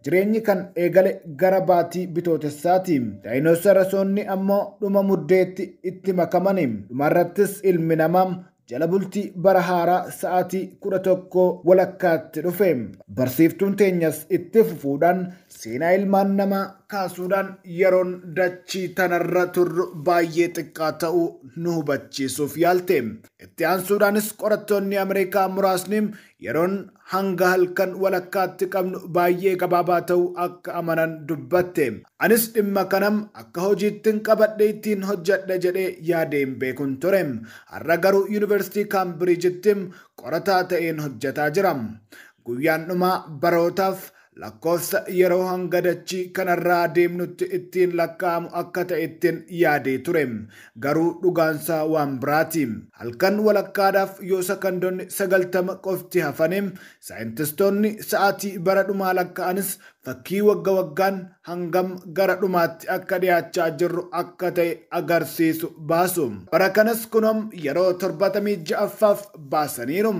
Jireenyi kan eegale gara baatii Bitootessaati. Daayinoosarasoonni ammoo dhuma Muddeetti itti makamani. Dhumarrattis ilmi namaa jala bultii bara haaraa sa'aatii 11 walakkaatti dhufe. Barsiiftuun teenyas itti fufuudhaan seenaa ilmaan namaa kaasuudhaan yeroon dachii tanarra turru baay'ee xiqqaa ta'uu nu hubachiisuuf yaalte. Itti aansuudhaanis qorattoonni Ameerikaa muraasni yeroon hanga halkan walakkaatti qabnu baay'ee gabaabaa ta'uu akka amanan dubbatte. Anis dhimma kanam akka hojiittiin qabadhe ittiin hojjedhe jedhee yaadeen beekun ture. Har'a garuu Yuunivarsiitii Kaambiriijitti qorataa ta'een hojjetaa jira. Guyyaan dhumaa barootaaf lakkoofsa yeroo hanga dachii kanarraa deemnutti ittiin lakkaa'amu akka ta'e ittiin yaadee ture. Garuu dhugaansaa waan biraati. Halkan walakkaadhaaf yoo sakandoonni 90 qofti hafane, saayintistoonni sa'aatii bara dhumaa lakkaa'anis fakkii wagga waggaan hangam gara dhumaatti akka dhiyaachaa jirru akka ta'e agarsiisu baasu. Bara kanas kunoom yeroo 76ffaaf baasaniiru.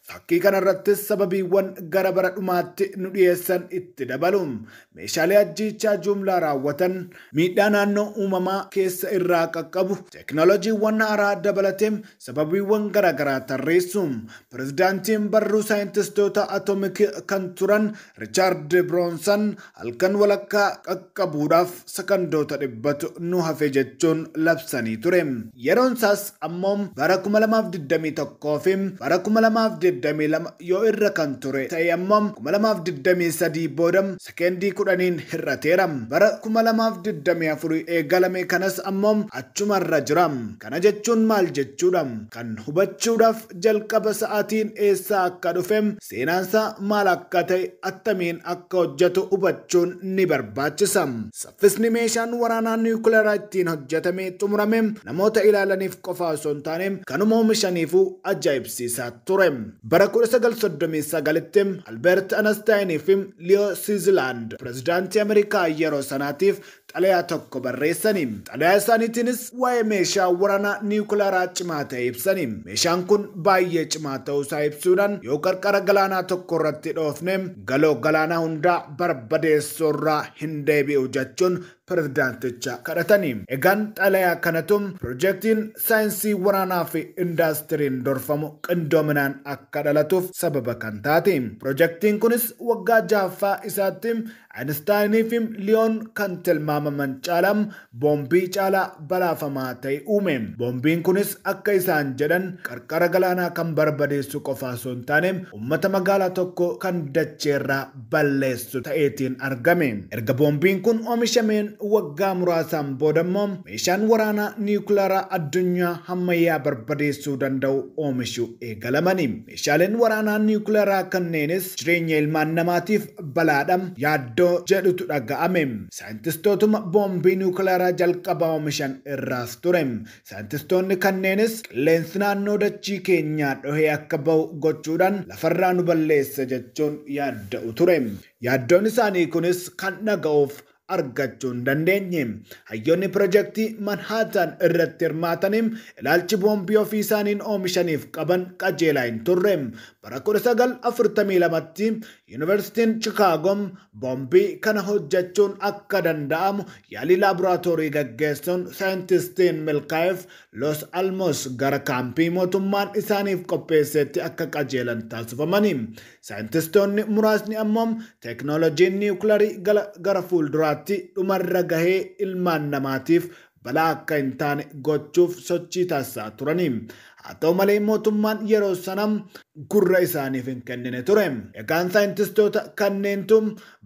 Fakkii kanarrattis sababiiwwan gara bara dhumaatti nu dhiyeessan itti dabalu. Meeshaalee ajjeechaa jumlaa raawwatan, miidhaa naannoo uumamaa keessa irraa qaqqabu, teekinooloojiiwwan haaraa dabalatee sababiiwwan garaagaraa tarreessu. Pirezidaantiin barruu saayintistoota atoomikii kan turan Riichaard Biroonsan halkan walakkaa qaqqabuudhaaf sakandoota 100 nu hafe jechuun labsanii ture. Yeroon isaas ammoo bara 2021 fi bara 2022 yoo irra kan ture ta'e ammoo 2023 booda sekendii 10 hir'ateera. Bara 2024 eegalame kanas ammoo achumarra jira. Kana jechuun maal jechuudha? Kan hubachuudhaaf jalqaba sa'aatiin eessaa akka dhufe, seenaansaa maal akka ta'e, attamiin akka hojjetu hubachuun ni barbaachisa. Saffisni meeshaan waraanaa niwukilaraa ittiin hojjetame xumurame namoota ilaalaniif qofa osoo hin taane kanuma oomishaniifuu ajaa'ibsiisaa ture. Bara 1939tti Albeert Anastaayin fi Liyoo Siizilaand pirezidaantii Ameerikaa yeroo sanaatiif xalayaa tokko barreessani. Xalayaa isaaniitiinis waa'ee meeshaa waraanaa niwukilaraa cimaa ta'e ibsani. Meeshaan kun baay'ee cimaa ta'uusaa ibsuudhaan yoo qarqara galaanaa tokko irratti dhoofne galoo galaanaa hundaa barbadeessuurraa hin deebi'u jechuun pirezidaanticha kadhatani. Egaan xalayaa kanatu pirojektiin saayinsii waraanaa fi indaastiriin dorfamu qindoominaan akka dhalatuuf sababa kan taate. Pirojektiin kunis waggaa 6ffaa isaatti Einsteinii fi Liyoon kan tilmaamaman caalaa boombii caalaa balaafamaa ta'e uume. Boombiin kunis akka isaan jedhan qarqara galaanaa kan barbadeessu qofa osoo hin taane uummata magaalaa tokko kan dacheerraa balleessu ta'eetiin argame. Erga boombiin kun oomishameen waggaa muraasaan booda immoo meeshaan waraanaa niwukilaraa addunyaa ammayyaa barbadeessuu danda'u oomishuu eegalamani. Meeshaaleen waraanaa niwukilaraa kanneenis jireenya ilmaan namaatiif balaadha yaaddoo jedhutu dhaga'ame. Saayintistootuma boombii niwukilaraa jalqabaa oomishan irraas ture. Saayintistoonni kanneenis qilleensi naannoo dachii keenyaa dhohee akka bahu gochuudhaan lafarraa nu balleessa jechuun yaadda'u ture. Yaaddoon isaanii kunis kan dhaga'uuf argachuu hin dandeenye. Hayyoonni pirojektii Manhattan irratti hirmaatanii ilaalchi boombii ofii isaaniin oomishaniif qaban qajeelaa hin turre. Bara 1942tti Yuunivarsiitiin Chikaagoo boombii kana hojjechuun akka danda'amu yaalii laaboraatoorii gaggeessuun saayintistiin milkaa'eef Los Alamos gara kaampii mootummaan isaaniif qopheessetti akka qajeelan taasifamani. Saayintistoonni muraasni ammoo teekinooloojiin niwukilarii gara fuulduraatti dhumarra gahee ilmaan namaatiif balaa akka hin taane gochuuf sochii taasisaa turani. Haa ta'u malee mootummaan yeroo sana gurra isaaniif hin kennine ture. Egaan saayintistoota kanneentu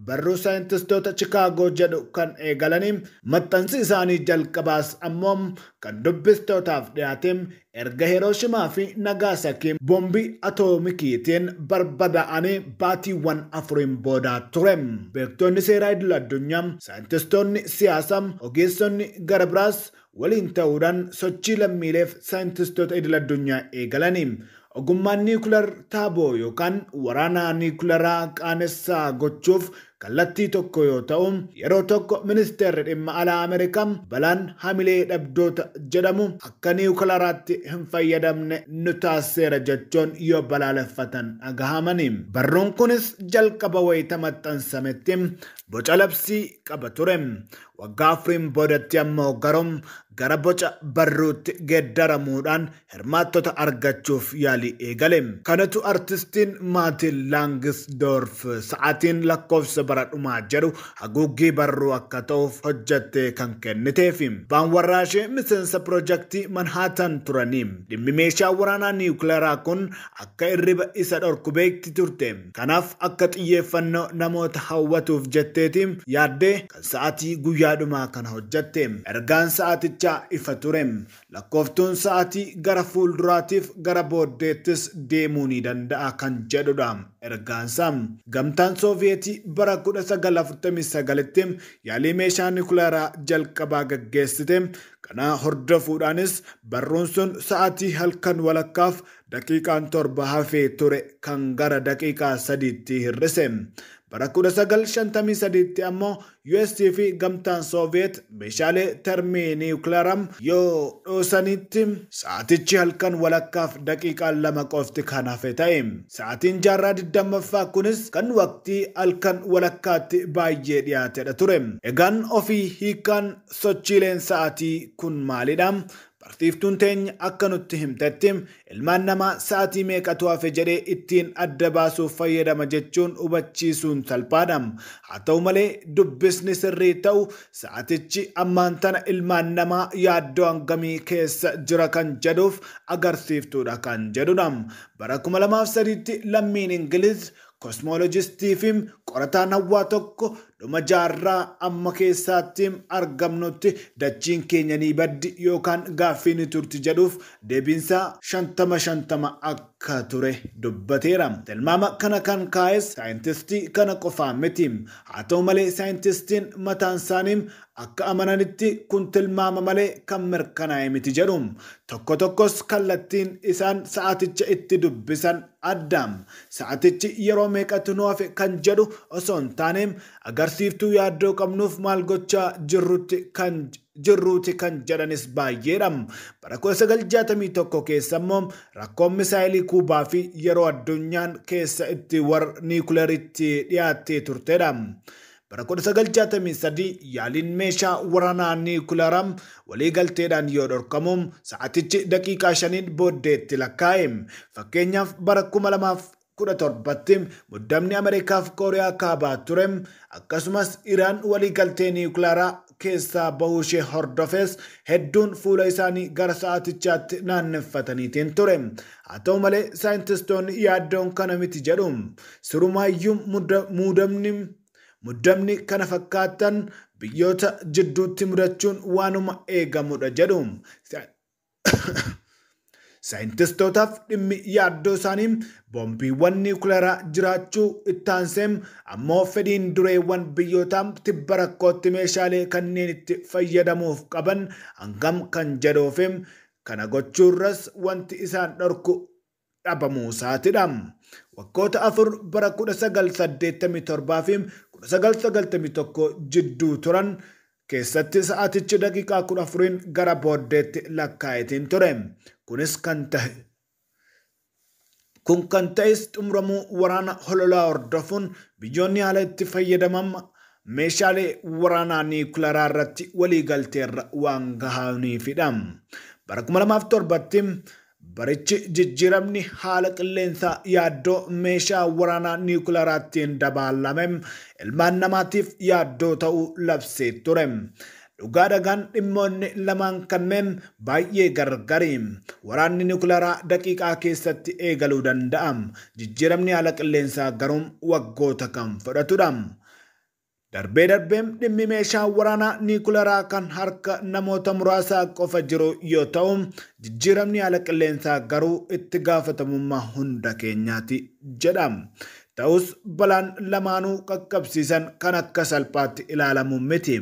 barruu saayintistoota Chikaagoo jedhu kan eegalanii maxxansi isaanii jalqabaas ammoo kan dubbistootaaf dhiyaate erga Hirooshimaa fi Nagaasakiin boombii atoomikiitiin barbadaa'anii baatiiwwan 4 booda ture. Beektonni seeraa idil addunyaa, saayintistoonni siyaasaa, ogeessonni gara biraas waliin ta'uudhaan sochii lammiileef saayintistoota idil addunyaa eegalanii. Ogummaan niwukilar taaboo yookaan waraana niwukilaraa qaanessaa gochuuf kallattii tokko yoo ta'u, yeroo tokko ministeerri dhimma alaa Ameerikaa balaan hamilee dhabdoota jedhamu akka niwukilaraatti hin fayyadamne nu taasiseera jechuun yoo balaaleffatan dhagahamani. Barruun kunis jalqaba wayita maxxansametti boca labsii qaba ture. Waggaa afuriin boodatti ammoo garuu gara boca barruutti geeddaramuudhaan hirmaattota argachuuf yaalii eegale. Kanatu artistiin Maatiin Laangisdoorf sa'aatiin lakkoofsa bara dhumaa jedhu haguuggii barruu akka ta'uuf hojjattee kan kenniteefi. Abbaan warraa ishee miseensa piroojaktii Manhaatan turanii. Dhimmi meeshaa waraanaa niwukilaraa kun akka hirriba isa dhorku beekti turte. Kanaaf akka xiyyeeffannoo namoota hawwatuuf jetteeti yaaddee kan sa'aatii guyyaa dhumaa kana hojjatte. Ergaan sa'aatichaa ifa ture. Lakkooftuun sa'aatii gara fuulduraatiif gara booddeettis deemuu ni danda'a kan jedhudha ergaansaa. Gamtaan Sooviyetii bara 1949tti yaalii meeshaa niwukilaraa jalqabaa gaggeessite. Kana hordofuudhaanis barruun sun sa'aatii halkan walakkaaf daqiiqaan 7 hafee ture kan gara daqiiqaa 3tti hir'ise. Bara 1953tti ammoo US fi gamtaan Sooviyeet meeshaalee termii niwukilaraa yoo dhoosanitti sa'aatichi halkan walakkaaf daqiiqaan 2 qofti kan hafe ta'e. Sa'aatiin jaarraa 20ffaa kunis kan waqtii halkan walakkaatti baay'ee dhiyaatedha ture. Egaan ofii hiikaan sochiileen sa'aatii kun maalidha? Barsiiftuun teenya akka nutti himtetti ilmaan namaa sa'aatii meeqatu hafe jedhee ittiin adda baasuuf fayyadama jechuun hubachiisuun salphaadha. Haa ta'u malee dubbisni sirrii ta'u sa'aatichi ammaan tana ilmaan namaa yaaddoo hangamii keessa jira kan jedhuuf agarsiiftuudha kan jedhudha. Bara 2003tti lammiin Ingiliz kosmoolojistii fi qorataan hawaa tokko dhuma jaarraa amma keessaatti argamnutti dachiin keenya ni baddi yookaan gaaffii ni turti jedhuuf deebiinsaa 50-50 akka ture dubbateera. Tilmaama kana kan kaa'es saayintistii kana qofaa miti. Haa ta'u malee saayintistiin mataan isaanii akka amananitti kun tilmaama malee kan mirkanaa'e miti jedhu. Tokko tokkos kallattiin isaan sa'aaticha itti dubbisan adda. Sa'aatichi yeroo meeqatu nu hafe kan jedhu osoo hin taane agarsiiftuu yaaddoo qabnuuf maal gochaa jirruuti kan jedhanis baay'eedha. Bara 1961 keessa immoo rakkoon misaayilii Kuubaa fi yeroo addunyaan keessa itti warra niwukilaritti dhiyaattee turtedha. Bara 1963 yaaliin meeshaa waraanaa niwukilaraa waliigalteedhaan yoo dhorkamu sa'aatichi daqiiqaa 5 booddeetti lakkaa'e. Fakkeenyaaf bara 2017tti muddamni Ameerikaaf Kooriyaa kaabaa ture. Akkasumas Iraan waliigaltee niwukilaraa keessaa bahuu ishee hordofes hedduun fuula isaanii gara sa'aatichaatti naanneffataniitiin ture. Haa ta'u malee saayintistoonni yaaddoon kana miti jedhu. Sirumaayyuu muddamni kana fakkaatan biyyoota jidduutti mudachuun waanuma eegamudha jedhu. Saayintistootaaf dhimmi yaaddoo isaanii boombiiwwan niwukilaraa jiraachuu ittaansee ammoo fedhiin dureewwan biyyootaa tibba rakkootti meeshaalee kanneen itti fayyadamuuf qaban hangam kan jedhuuf kana gochuurras wanti isaan dhorku dhabamuu isaatidha. Waggoota afur bara 1987 fi 1991 jidduu turan keessatti sa'aatichi daqiiqaa 14 gara booddeetti lakkaa'eetiin ture. Kunis kan ta'e kun kan ta'es xumuramuu waraana hololaa hordofuun biyyoonni haala itti fayyadaman meeshaalee waraanaa niwukilaraa irratti waliigalteerra waan gahaniifidha. Bara 2007tti barichi jijjiiramni haala qilleensaa yaaddoo meeshaa waraanaa niwukilaraattiin dabaalame ilmaan namaatiif yaaddoo ta'uu labsee ture. Dhugaa dhagaan dhimmoonni lamaan kanneen baay'ee gargari. Waraanni niwukilaraa daqiiqaa keessatti eegaluu danda'a. Jijjiiramni haala qilleensaa garuu waggoota kan fudhatudha. Darbee darbeen dhimmi meeshaa waraanaa niwukilaraa kan harka namoota muraasaa qofa jiru yoo ta'u, jijjiiramni haala qilleensaa garuu itti gaafatamummaa hunda keenyaati jedha. Ta'us balaan lamaanuu qaqqabsiisan kan akka salphaatti ilaalamu miti.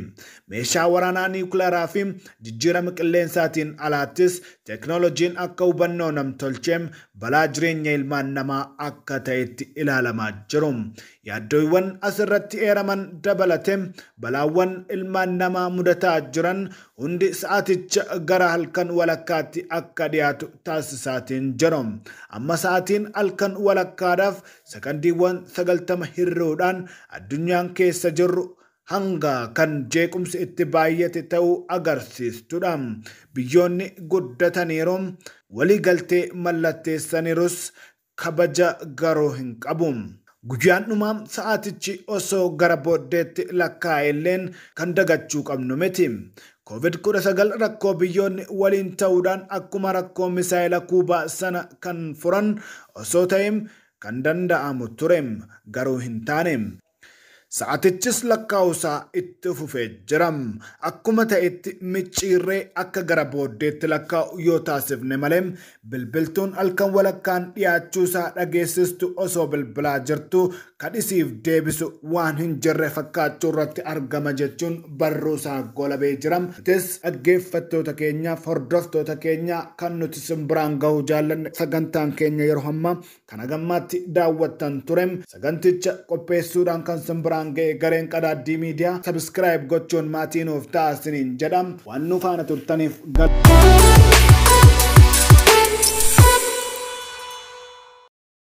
Meeshaa waraanaa niwukilaraa fi jijjiirama qilleensaatiin alaattis teeknooloojiin akka hubannoo namtolchee balaa jireenya ilmaan namaa akka ta'etti ilaalamaa jiru. Yaaddoowwan asirratti eeraman dabalatee balaawwan ilmaan namaa mudataa jiran hundi sa'aaticha gara halkan walakkaatti akka dhiyaatu taasisaatiin jiru. Amma sa'aatiin halkan walakkaadhaaf sakandiiwwan 90 hir'uudhaan addunyaan keessa jirru hanga kan jeequmsi itti baay'ate ta'uu agarsiistudha. Biyyoonni guddataniiru waliigaltee mallatteessaniirus kabaja garuu hin qabu. Guyyaan dhumaa sa'aatichi osoo gara booddeetti lakkaa'elleen kan dagachuu qabnu miti. Covid-19 rakkoo biyyoonni waliin ta'uudhaan akkuma rakkoo misaayila Kuubaa sana kan furan osoo ta'eem kan danda'amu ture, garuu hin taane. Sa'aatichis lakkaa'uusaa itti fufee jira. Akkuma ta'etti micciirree akka gara booddeetti lakkaa'u yoo taasifne malee bilbiltuun halkan walakkaan dhiyaachuusaa dhageessistu osoo bilbilaa jirtu kadhisiif deebisu waan hin jirre fakkaachuu irratti argama jechuun barruusaa golabee jira. Nutis dhaggeeffattoota keenyaaf hordoftoota keenya kan nuti simbiraan gahuu jaallanne sagantaan keenya yeroo ammaa kana gammaatti daawwattan ture. Saganticha qopheessuudhaan kan simbiraan ga'e gareen Qadaaddii Miidiyaa, subscribe gochuun maatii nuuf ta'a isiniin jedha. Waan nu faana turtaniif galatooma.